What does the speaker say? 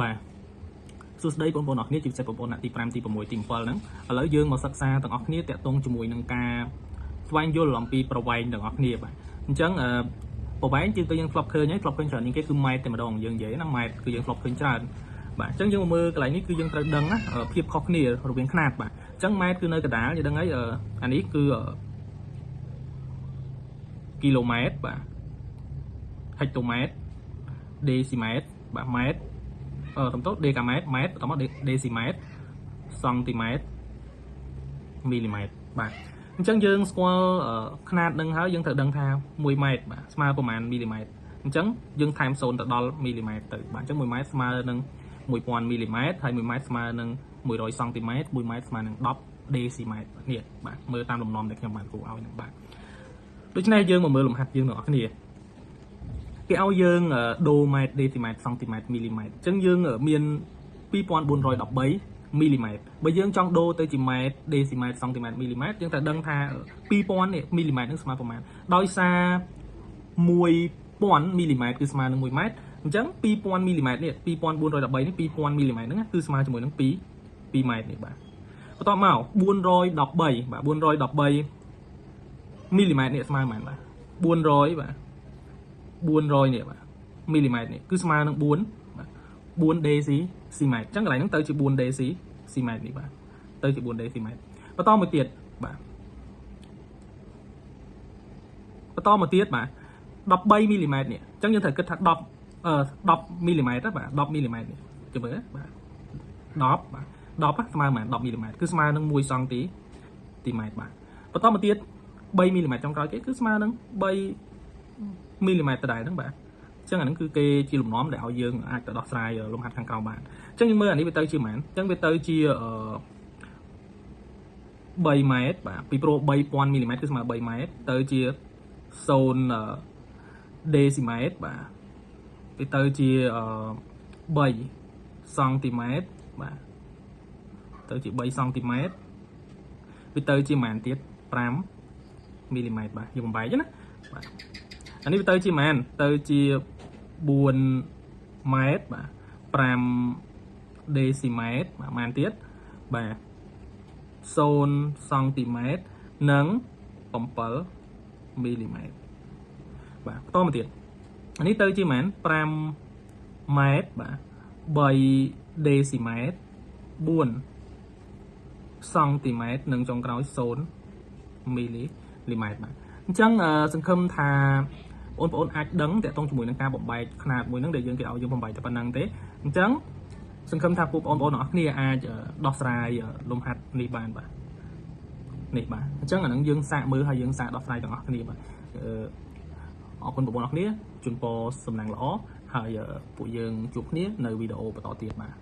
បាទសួស្តីបងប្អូនអរគ្នាជាពិសេសបងប្អូនថ្នាក់ទី5ទី6ទី7ហ្នឹងឥឡូវយើងមកសិក្សាទាំងអស់គ្នាតាក់ទងជាមួយនឹងការស្វែងយល់អំពីប្រវែងទាំងអស់គ្នាបាទអញ្ចឹងអឺប្រវែងជាទៅយើងធ្លាប់ឃើញហើយធ្លាប់ឃើញច្រើនជាងគេគឺម៉ែត្រតែម្ដងយើងនិយាយណាម៉ែត្រគឺយើងធ្លាប់ឃើញច្រើនបាទអញ្ចឹងយើងមកមើលកន្លែងនេះគឺយើងត្រូវដឹងណាភាពខុសគ្នារវាងខ្នាតបាទអញ្ចឹងម៉ែត្រគឺនៅកណ្ដាលយើងដឹងហើយអានេះគឺគីឡូម៉ែត្របាទហិកតូម៉ែត្រដេស៊ីម៉ែត្របាទម៉ែត្រអឺសំទោសដេកាម៉ែត្រម៉ែត្របន្តមកដេស៊ីម៉ែត្រសង់ទីម៉ែត្រមីលីម៉ែត្របាទអញ្ចឹងយើងស្គាល់ខ្នាតនឹងហើយយើងត្រូវដឹងថា1ម៉ែត្របាទស្មើប្រមាណមីលីម៉ែត្រអញ្ចឹងយើងថែម0ទៅដល់មីលីម៉ែត្រទៅបាទអញ្ចឹង1ម៉ែត្រស្មើនឹង1000មីលីម៉ែត្រហើយ1ម៉ែត្រស្មើនឹង100សង់ទីម៉ែត្រ1ម៉ែត្រស្មើនឹង10ដេស៊ីម៉ែត្រនេះបាទមើលតាមលំនាំដែលខ្ញុំបានគូឲ្យនឹងបាទដូច្នេះយើងមកមើលលំហាត់យើងទាំងអស់គ្នាគេឲ្យយើងដូម៉ែត្រដេស៊ីម៉ែត្រសង់ទីម៉ែត្រមីលីម៉ែត្រអញ្ចឹងយើងមាន2413មីលីម៉ែត្របើយើងចង់ដូរទៅជាម៉ែត្រដេស៊ីម៉ែត្រសង់ទីម៉ែត្រមីលីម៉ែត្រយើងត្រូវដឹងថា2000នេះមីលីម៉ែត្រនឹងស្មើប្រមាណដោយសារ1000មីលីម៉ែត្រគឺស្មើនឹង1ម៉ែត្រអញ្ចឹង2000មីលីម៉ែត្រនេះ2413នេះ2000មីលីម៉ែត្រហ្នឹងគឺស្មើជាមួយនឹង2 2ម៉ែត្រនេះបាទបន្ទាប់មក413បាទ413មីលីម៉ែត្រនេះស្មើប៉ុន្មានបាទ400បាទ400នេះបាទមីលីម៉ែត្រនេះគឺស្មើនឹង4បាទ4 dc ស៊ីម៉ែត្រអញ្ចឹងកន្លែងហ្នឹងទៅជា4 dc ស៊ីម៉ែត្រនេះបាទទៅជា4 dc ម៉ែត្របន្តមកទៀតបាទបន្តមកទៀតបាទ13មីលីម៉ែត្រនេះអញ្ចឹងយើងត្រូវគិតថា10អឺ10មីលីម៉ែត្របាទ10មីលីម៉ែត្រនេះជមើលបាទ10បាទ10ស្មើប៉ុន្មាន10មីលីម៉ែត្រគឺស្មើនឹង1សង់ទីទីម៉ែត្របាទបន្តមកទៀត3មីលីម៉ែត្រចុងក្រោយគេគឺស្មើនឹង3មីលីម៉ែត្រដដែលហ្នឹងបាទអញ្ចឹងអាហ្នឹងគឺគេជាលំនាំដែលឲ្យយើងអាចទៅដោះស្រាយលំហាត់ខាងក្រោមបានអញ្ចឹងយើងមើលអានេះវាទៅជាប៉ុន្មានអញ្ចឹងវាទៅជាអឺ3ម៉ែត្របាទពីព្រោះ3000មីលីម៉ែត្រគឺស្មើ3ម៉ែត្រទៅជា0ដេស៊ីម៉ែត្របាទវាទៅជា3សង់ទីម៉ែត្របាទទៅជា3សង់ទីម៉ែត្រវាទៅជាប៉ុន្មានទៀត5មីលីម៉ែត្របាទយើងបំបែកណាបាទអានេះវាទៅជាប៉ុន្មានទៅជា4ម៉ែត្របាទ5ដេស៊ីម៉ែត្របាទប៉ុន្មានទៀតបាទ0សង់ទីម៉ែត្រនិង7មីលីម៉ែត្របាទបន្តមកទៀតអានេះទៅជាប៉ុន្មាន5ម៉ែត្របាទ3ដេស៊ីម៉ែត្រ4សង់ទីម៉ែត្រនិងចុងក្រោយ0មីលីម៉ែត្របាទអញ្ចឹងសង្ឃឹមថាបងប្អូនអាចដឹងតាក់ទងជាមួយនឹងការបំបែកខ្នាតមួយហ្នឹងដែលយើងគេឲ្យយើងបំបែកតែប៉ុណ្ណឹងទេអញ្ចឹងសង្ឃឹមថាពួកបងប្អូនទាំងអស់គ្នាអាចដោះស្រាយលំហាត់នេះបានបាទនេះបាទអញ្ចឹងអាហ្នឹងយើងសាកមើលហើយយើងសាកដោះស្រាយទាំងអស់គ្នាបាទអរគុណបងប្អូនអរគ្នាជូនពរសំណាងល្អហើយពួកយើងជួបគ្នានៅវីដេអូបន្តទៀតបាទ។